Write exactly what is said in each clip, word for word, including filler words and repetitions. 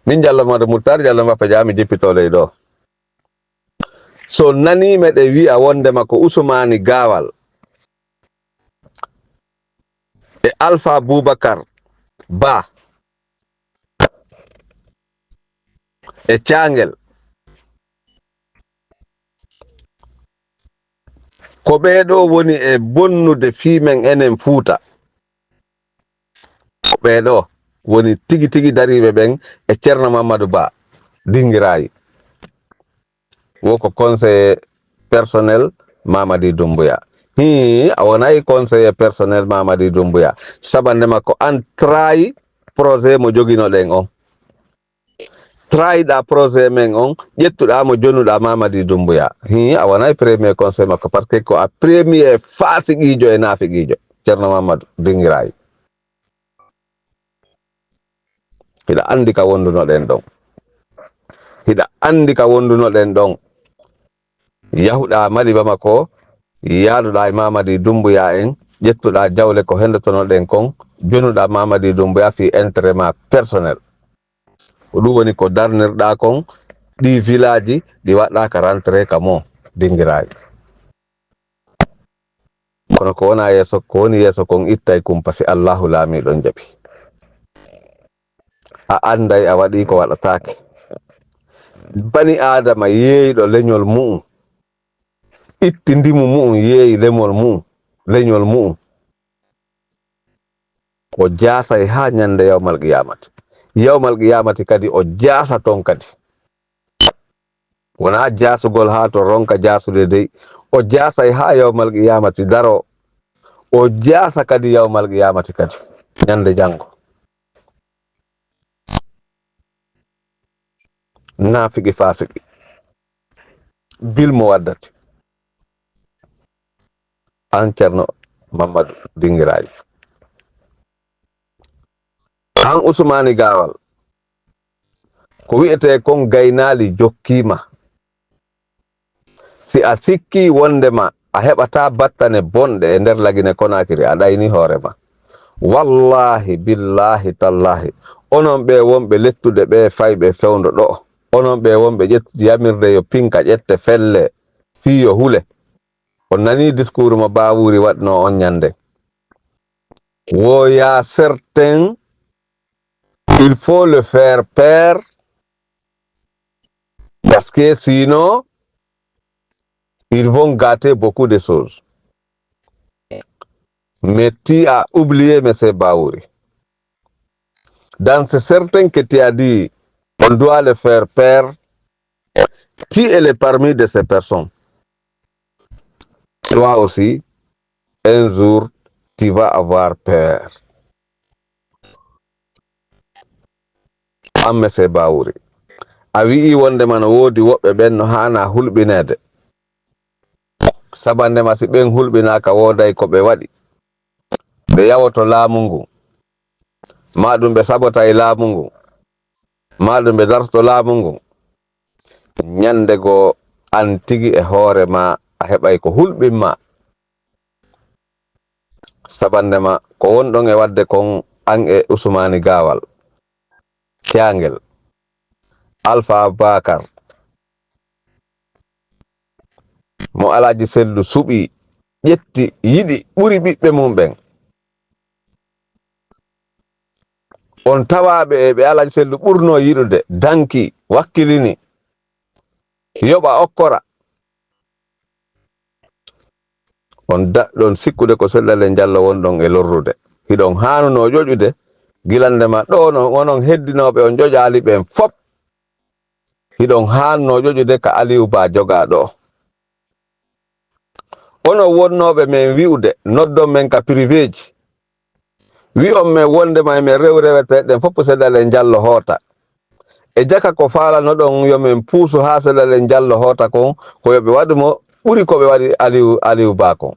Min Jallo Mado Muttar, Jallo Mbappa Jaa, mi jippitoo ley ɗoo. So nanii meɗen wi'a wondema ko Usumaani Gaawal e Alfa Buubakar Ba e Caangel, ko ɓee ɗoo woni e bonnude fii men enen Fuuta. Ko ɓee ɗoo woni tigi tigi dariiɓe ɓen e Ceerno Mammadu Ba Dingiraayi. Wo ko conseiller personnel Mamadi Doumbouya. Hii, a wonay conseiller personnel Mamadi Doumbouya. Sabande makko an trahi projet mo joginoɗen on. Trahiɗaa projet men on, ƴettuɗaa mo jonuɗaa Mamadi Doumbouya. Hii, a wonay premier conseil makko, parce que ko a premier faasiqiijo e naafiqiijo, Ceerno Mammadu Dingiraayi. Hiɗa anndi ka wondunoɗen ɗon. Hiɗa anndi ka wondunoɗen ɗon. Yahuɗaa Mali Bamako, yaaduɗaa e Mamadi Doumbouya en, ƴettuɗaa jawle ko hendotonoɗen kon, jonuɗaa Mamadi Doumbouya fii intérêt ma personnel. Ko ɗum woni ko darnirɗaa kon, ɗii vilaaji ɗi waɗɗaa ka rentrée ka mo Dingiraayi. Kono ko wona yeeso, ko woni yeeso kon ittay kumpa si Allaahu laamiiɗo on jaɓi. A anday a waɗii ko waɗataake. Bani Aadama yeeyɗo leñol mu'un, itti ndimu mu'un, yeeyi lemol mu'un, leñol mu'un. O jaasay haa ñande yawmal qiyaamati. Yawmal qiyaamati kadi o jaasa ton kadi. Wonaa jaasugol haa to ronka jaasude dey. O jaasay haa yawmal qiyaamati daroo. O jaasa kadi yawmal qiyaamati kadi. Ñande janngo. Naafiki faasiki. Bil mo waddati. An Ceerno Mammadu Dingiraayi. An Usumaani Gaawal. Ko wi'etee kon gaynaali jokkiima. Si a sikkii wondema a heɓataa battane bonɗe e nder Lagine Konaakiri, a ɗaynii hoore ma. Wallaahi, billaahi, tallaahi, onon ɓee wonɓe lettude ɓee fayɓe fewndo ɗo'o, onon ɓee wonɓe ƴettude yamirde yo pinka ƴette felle fii yo hule, on nanii diskuuru mo Baawuri waɗnoo on ñande. Wo ya certain, il faut le faire peur, parce que sinon, ils vont gâter beaucoup de choses. Mais tu as oublié, monsieur Baouri. Dans ce certain que tu as dit, on doit le faire peur, tu es le parmi de ces personnes. Toi aussi, un jour, tu vas avoir peur. An Monsieur Baouri, a wi'ii wondema no woodi woɓɓe ɓen no haanaa hulɓineede. Sabandema si ɓen hulɓinaaka, wooday ko ɓe waɗi. Ɓe yawoto laamu ngun, maa ɗum ɓe sabotay laamu ngun, maa ɗum ɓe dartoto laamu ngun. Ñande goo, an tigi e hoore maa, a heɓay ko hulɓin maa. Sabandema ko wonɗon e waɗde kon, an e Usumaani Gaawal, Caangel, Alfaa Baakar, mo Alaaji Sellu suɓii, ƴetti, yiɗi, ɓuri ɓiɓɓe mum ɓen. On tawaaɓe e ɓe Alaaji Sellu ɓurnoo yiɗude, danki, wakkilini, yoɓa, okkora. On daɗɗon sikkude ko Sellu Jallo wonɗon e lorrude. Hiɗon haanunoo ƴoƴude, gila ndema ɗoo non, onon heddinooɓe on ƴoƴaali ɓen fop. Hiɗon haanunoo ƴoƴude ka Aliyu Ba jogaa ɗoo. Onon wonnooɓe men wi'ude, noddon men ka priveeji. Wi'on men wondema e men rew reweteeɗe ɗen fof Sellu Jallo hoota. E jaka ko faalanoɗon yo men puusu haa Sellu Jallo hoota kon, ko yo ɓe waɗu mo ɓuri ko ɓe waɗi Aliyu, Aliyu Ba kon.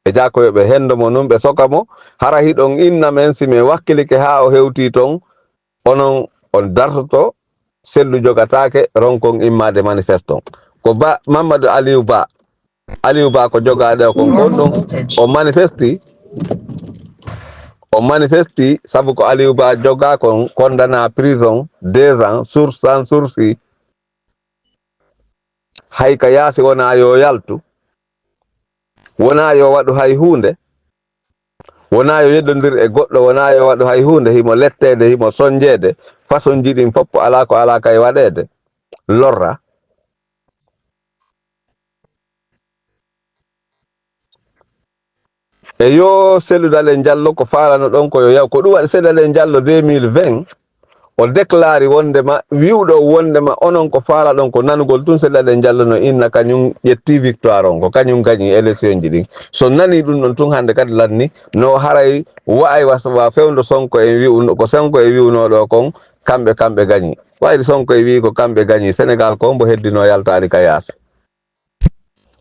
E jaka ko yo ɓe hendo mo nun, ɓe soka mo. Hara hiɗon inna men, si men wakkilike haa o hewtii ton, onon on dartoto, Sellu jogataake, ronkon immaade manifeston. Ko Ba, Mammadu Aliyu Ba, Aliyu Ba ko jogaaɗo kon, on ɗon o manifesti, O manifesti sabu ko Aliou Ba jogaa kon, kondana prison deux ans, sur-, sans sursis. Hay ka yaasi wonaa yo yaltu, wonaa yo waɗu hay huunde, wonaa yo yeddondir e goɗɗo, wonaa yo waɗu hay huunde, himo letteede, himo sonjeede, façon ji ɗin fof alaa ko alaa kay waɗeede, lorra. E yo Cellou Dalein Diallo, ko faalano ɗon ko yo yaw. Ko ɗum waɗi Cellou Dalein Diallo deux mille vingt, o déclari wondema, wi'uɗo wondema onon ko faalaɗon ko nanugol tun, Cellou Dalein Diallo no inna kañum ƴetti victoire on, ko kañum gañi élection ji ɗin. So nani ɗum ɗon tun hannde kadi lanni, no haray wa'ay wa, wa fewndo Sonko en wi'uno, ko Sonko en wi'uno ɗo kon, kamɓe, kamɓe gañi. Wayri Sonko e wi'i ko kamɓe gañi, Sénégal ko hombo heddino yaltaali ka yaasi?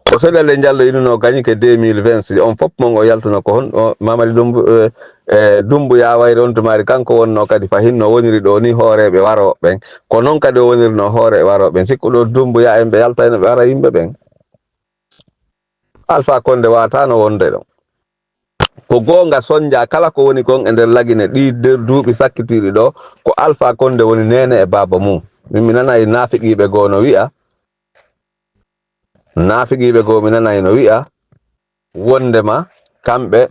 Ko Cellou Dalein Diallo innuno gañi ke deux mille vingt, si on fof mon o yaltuno ko hon, o Mamadi Dumbu-, eh, eh, Dumbuya wayri on tumari kanko wonno kadi fahin no woniri ɗo ni hooreɓe warooɓe ɓen. Ko non kadi o wonirno hooreɓe warooɓe ɓen. Sikkuɗo Dumbuya en ɓe yaltayno ɓe ara yimɓe ɓen. Alpha Condé watano wonde ɗon. Ko goonga sonja kala ko woni kon e nder Lagine ɗi nder duuɓi sakkitiiɗi ɗo, ko Alpha Condé woni neene e baaba mum. Min mi nana e naafiqiiɓe goo no wi'a, naafiqiiɓe goo mi nana e no wi'a, wondema kamɓe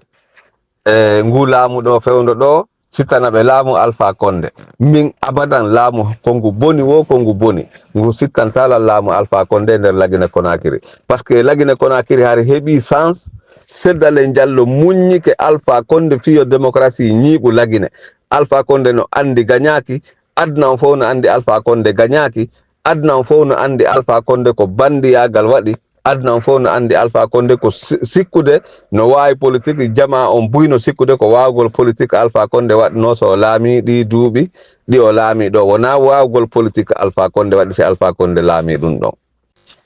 e ngu laamu ɗo fewndo ɗo, sittana ɓe laamu Alpha Condé. Min abadan laamu ko ngu boni wo, ko ngu boni. Ngu sittantalan laamu Alpha Condé nder Lagine Conakry. Parce que Lagine Conakry hari heɓi chance, Cellou Dalein Diallo muññike Alpha Condé fiyo démocratie ñiiɓu Lagine. Alpha Condé no andi gañaaki, aduna on fof no andi Alpha Condé gañaaki, aduna on fof no andi Alpha Condé ko bandiyaagal waɗi, aduna on fof no andi Alpha Condé ko si-, sikkude no waawi politique, jamaa on buy no sikkude ko waawgol politique Alpha Condé waɗno so o laamii ɗii duuɓi ɗi o laamii ɗo. Wonaa waawgol politique Alpha Condé waɗi si Alpha Condé laamii ɗum ɗon.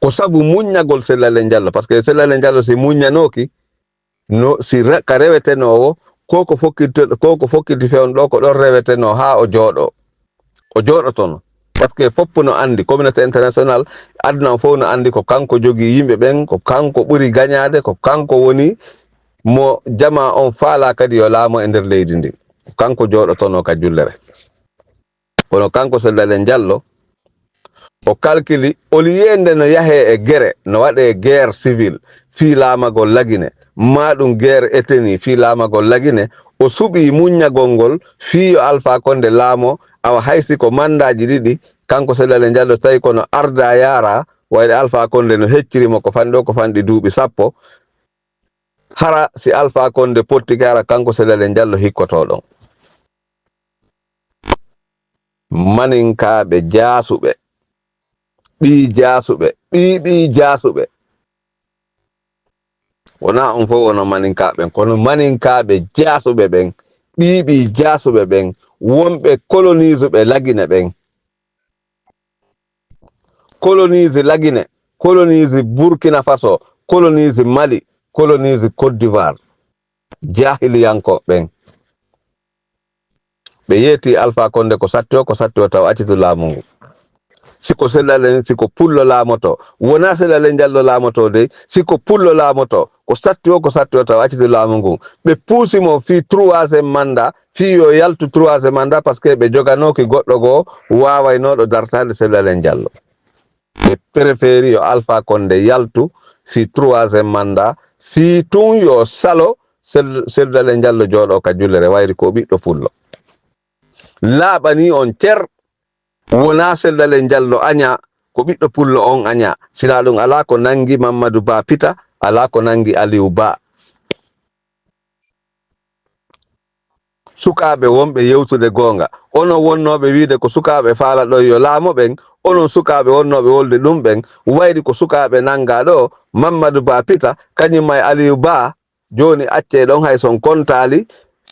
Ko sabu muññagol Cellou Dalein Diallo, parce que Cellou Dalein Diallo si muññanooki, no si re-, ka rewetenoowo, ko ko fokkiti, ko ko fokkiti fewndo ɗo, ko ɗon rewetenoo haa o jooɗoo. O jooɗotono. Parce que fof no andi, communauté international, aduna on fof no andi ko kanko jogii yimɓe ɓen, ko kanko ɓuri gañaade, ko kanko woni mo jamaa on faalaa kadi yo laamo e nder leydi ndin. Ko kanko jooɗotono ka jullere. Kono kanko Cellou Dalein Diallo, o kalkili, au lieu nde no yahee e gere, no waɗee guerre civile fii laamagol Lagine, maa ɗum guerre ethnie fii laamagol Lagine, o suɓii muññagol ngol fii yo Alpha Condé laamo, awa hay si ko mandaaji ɗiɗi, kanko Cellou Dalein Diallo, so tawi kono arda yaara, wayde Alpha Condé no hecciri mo ko fanɗi ɗo, ko fanɗi duuɓi sappo, hara si Alpha Condé pottike, hara kanko Cellou Dalein Diallo hikkotoo ɗon. Maninkaaɓe jaasuɓe, ɓii jaasuɓe, ɓii ɓii jaasuɓe. Wonaa on fof wono maninkaaɓe ɓen, kono maninkaaɓe jaasuɓe ɓen, ɓii ɓii jaasuɓe ɓen, wonɓe koloniisuɓe Lagine ɓen. Koloniisi Lagine, koloniisi Burkina Faso, koloniisi Mali, koloniisi Côte d'Ivoire. Jaahiliyankooɓe ɓen. Ɓe yeetii Alpha Condé ko satti o, ko satti o taw accitu laamu ngu. Si ko Cellou Dalein, si ko pullo laamoto, wonaa Cellou Dalein Diallo laamoto dey, si ko pullo laamoto, ko satti o, ko satti o taw accitu laamu ngu. Ɓe puusi mo fii troisième mandat, fii yo yaltu troisième mandat, parce que ɓe joganooki goɗɗo goo waawaynooɗo dartaade Cellou Dalein Diallo. Ɓe préféri yo Alpha Condé yaltu fii troisième mandat, fii tun yo salo Cell-, Cellou Dalein Diallo jooɗoo ka jullere, wayri ko ɓiɗɗo pullo. Laaɓanii on cer, wonaa Cellou Dalein Diallo añaa, ko ɓiɗɗo pullo on añaa. Sinaa ɗum alaa ko nangi Mamadou Ba Pita, alaa ko nangi Aliou Ba. Sukaaɓe wonɓe yewtude goonga, onon wonnooɓe wiide ko sukaaɓe faalaɗon yo laamo ɓen, onon sukaaɓe wonnooɓe wolde ɗum ɓen, wayri ko sukaaɓe nanngaa ɗoo, Mamadou Ba Pita, kañum e Aliou Ba, jooni accee ɗon hay son kontaali,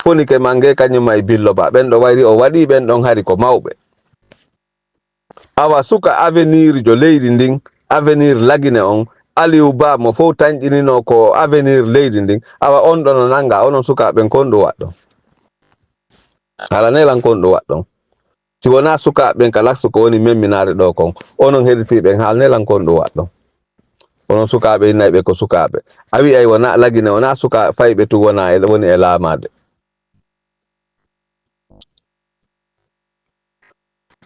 Fonike Mange kañum e Billo Ba, ɓen ɗo wayri o waɗii ɓen ɗon hari ko mawɓe. Awa suka avenir jo leydi ndin, avenir Lagine on, Aliou Ba mo fow tanƴininoo ko avenir leydi ndin, awa on ɗon no nanngaa, onon sukaaɓe ɓen kon ɗum waɗɗon? Haalanee lan kon ɗum waɗɗon? Si wonaa sukaaɓe ɓen ka laksu ko woni memminaade ɗoo kon, onon heɗitiiɓe ɓen haalanee lan kon ɗum waɗɗon? Onon sukaaɓe innayɓe ko sukaaɓe. A wi'ay wonaa Lagine, wonaa suka fayɓe tun wonaa e, woni e laamaade.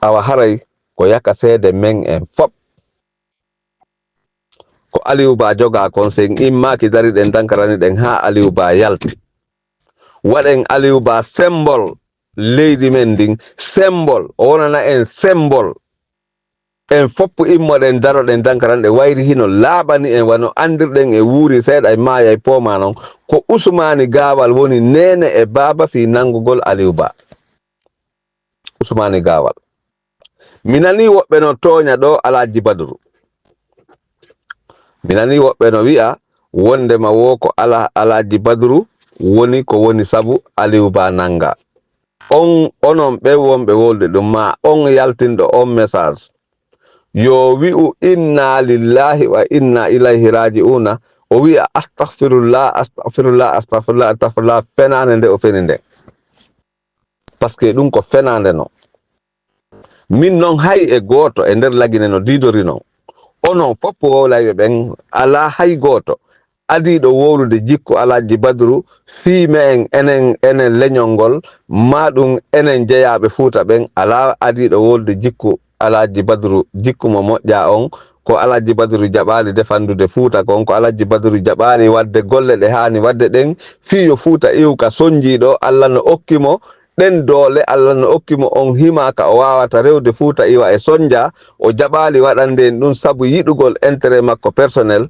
Awa haray ko yaka seede men en fop. Ko Aliou Ba jogaa kon, sen immaaki dariɗen dankarani ɗen haa Aliou Ba yalti. Waɗen Aliou Ba sembol leydi men ndin, sembol, o wonana en sembol. En foppu immoɗen, daroɗen, dankaran ɗe wayri hino laaɓani en, wano andirɗen e wuuri seeɗa e maaya e pooma non. Ko Usmaani Gaawal woni neene e baaba fii nanngugol Aliou Ba. Usmaani Gaawal. Mi nanii woɓɓe no tooña ɗoo Alhaji Badru. Mi nanii woɓɓe no wi'a wondema woo ko Ala-, Alhaji Badru woni ko woni sabu Aliou Ba nannga. On, onon ɓen wonɓe wowlude ɗum, maa on yaltinɗo on message, yo wi'u, "Inna lillahi wa inna ilayhi raji'una." O wi'a, "Astaghfirullah, astaghfirullah, astaghfirullah, astaghfirullah," fenaande nde o feni nden. Parce que ɗum ko fenaande non. Min non hay e gooto e nder Lagine no diidori non. Onon fof wowlayɓe ɓen, alaa hay gooto adiiɗo wowlude jikku Alhaji Badru fii me'en enen, enen leñol ngol, maa ɗum enen jeyaaɓe Fuuta ɓen, alaa adiiɗo wowlude jikku Alhaji Badru, jikku mo moƴƴaa on, ko Alhaji Badru jaɓaali defandude Fuuta kon, ko Alhaji Badru jaɓaali waɗde golle ɗe haani waɗde ɗen, fii yo Fuuta iw ka sonjiiɗo, Alla no okki mo ɗen doole, Alla no okki mo on hima ka o waawata rewde Fuuta iwa e sonja, o jaɓaali waɗande en ɗum sabu yiɗugol intérêt makko personnel.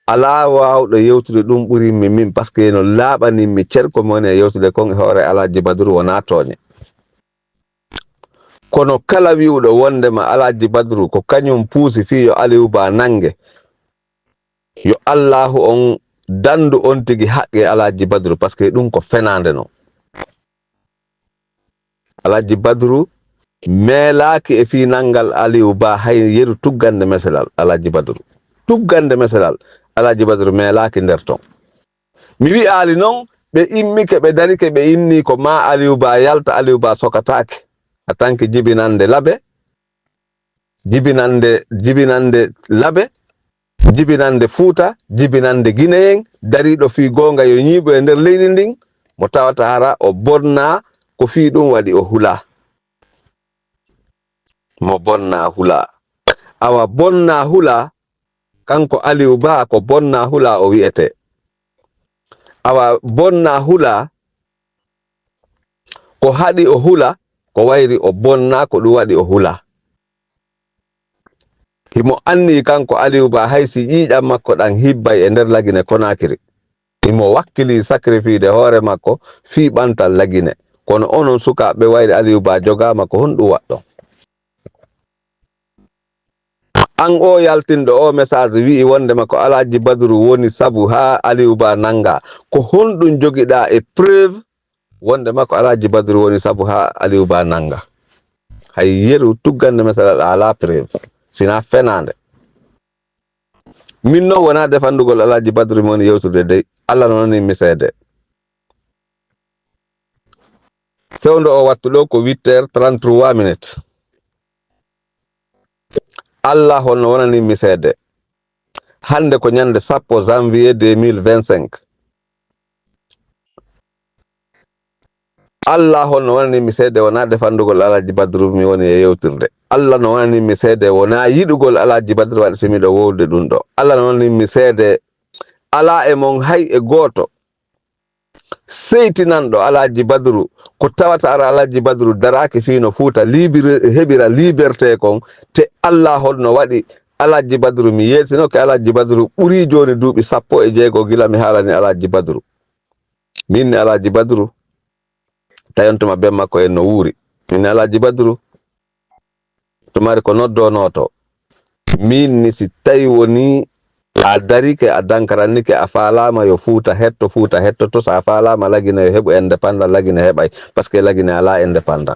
Alaa waawɗo yewtude ɗum ɓurimmi min, parce que no laaɓanimmi cer ko mi woni e yewtude kon e hoore Alhaji Badru wonaa tooñe. Kono kala wi'uɗo wondema Alhaji Badru ko kañum puusi fii yo Aliou Ba nannge, yo Allaahu on danndu on tigi haqqe Alhaji Badru, parce que ɗum ko fenaande non. Alhaji Badru meelaaki e fii nanngal Aliou Ba hay yeru tuggande meselal Alhaji Badru. Tuggande meselal Alhaji Badru meelaaki nder ton. Mi wi'aali non, ɓe immike, ɓe darike, ɓe inni ko maa Aliou Ba yalta, Aliou Ba sokataake. A tanke jibinande labe, jibinande, jibinande labe, jibinande Fuuta, jibinande Gineyen, dariiɗo fii goonga yo ñiiɓu e nder leydi ndin, mo tawata hara o bonnaa, ko fii ɗum waɗi o hulaa. Mo bonnaa hulaa. Awa bonnaa hulaa, kanko Aliou Ba ko bonnaa hulaa o wi'etee. Awa bonnaa hulaa, ko haɗi o hula, ko wayri o bonnaa, ko ɗum waɗi o hulaa. Himo anni kanko Aliou Ba hay si ƴiiƴan makko ɗan hibbay e nder Lagine Konaakiri. Himo wakkilii sacrifice hoore makko fii ɓantal Lagine. Kono onon sukaaɓe wayri Aliou Ba jogaama, ko honɗum waɗɗon? An oo yaltinɗo oo message wi'i wondema ko Alhaji Badru woni sabu haa Aliou Ba nanngaa. Ko honɗum jogiɗaa e preuve wondema ko Alhaji Badru woni sabu haa Aliou Ba nanngaa? Hay yeru tuggande message a alaa preuve, sinaa fenaande. Min non wonaa defandugol Alhaji Badru mi woni yewtude dey. Alla no wonani mi seede. Fewndo oo wattu ɗoo ko huit heures trente-trois minutes. Alla honno wonani mi seede. Hannde ko ñannde sappo janvier deux mille vingt-cinq. Alla honno wonani mi seede wonaa defandugol Alhaji Badru mi woni e yewtirde. Alla no wonani mi seede wonaa yiɗugol Alhaji Badru waɗi si miɗo wowlude ɗum ɗoo. Alla no wonani mi seede alaa e mon hay e gooto seytinanɗo Alhaji Badru, ko tawata ara Alhaji Badru daraaki fii no Fuuta libir-, heɓira liberté kon, te Alla honno waɗi Alhaji Badru, mi yeetinoke Alhaji Badru ɓurii jooni duuɓi sappo e jeego gila mi haalani Alhaji Badru. Min ni Alhaji Badru, tawi on tuma ben makko en no wuuri. Min ni Alhaji Badru, tumari ko noddonooto. Min ni si tawi woni a darike, a dankarannike, a faalaama yo Fuuta hetto, Fuuta hettoto. So a faalaama Lagine yo heɓu indépendant, Lagine heɓay. Parce que Lagine alaa indépendant.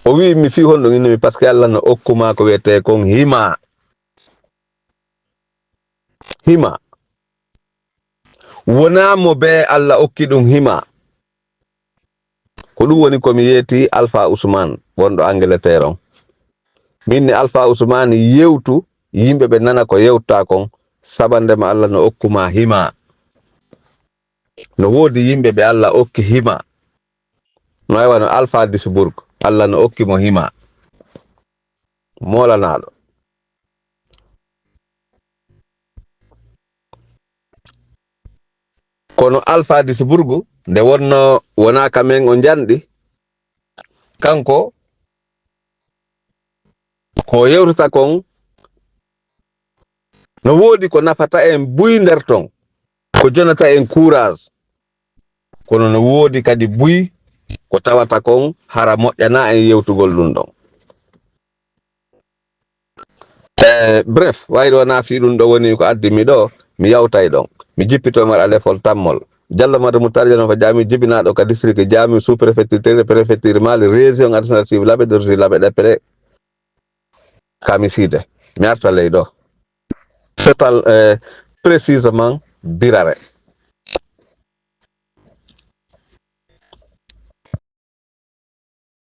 O wi'i mi fii honɗum inni mi, parce que Alla no okku maa ko wi'etee kon hima. Hima. Wonaa mo bee Alla okki ɗum hima. Ko ɗum woni ko mi yeeti Alfa Usman, wonɗo Angleterre on. Min ni Alfa Usman yewtu, yimɓe ɓe nana ko yewtaa kon, sabande ma Alla no okku maa hima. No woodi yimɓe ɓe Allah okki hima. No ay wano Alpha Duisbourg, Allah no okki mo hima. Moolanaaɗo. Kono Alpha Duisbourg, nde wonno wonaa ka men o njanɗi, kanko ko yewtata kon, no woodi ko nafata en buy nder ton, ko jonata en courage, kono no woodi kadi buy ko tawata kon hara moƴƴana en yewtugol ɗum ɗon. Eh, bref, wayri wona fii ɗum ɗo woni ko addi mi ɗo, mi yawtay ɗon. Mi jippito mi waɗa lefol tammol. Jallo Madu Mutari Jallo Fa Jaami jibinaaɗo ka district Jaami sous-préfecture, préfecture Mali, région artisanal civil laɓe, dorsi laɓe ɗeppere. Kamiside. Mi arta ley ɗo. Fetal, eh, précisément Birare.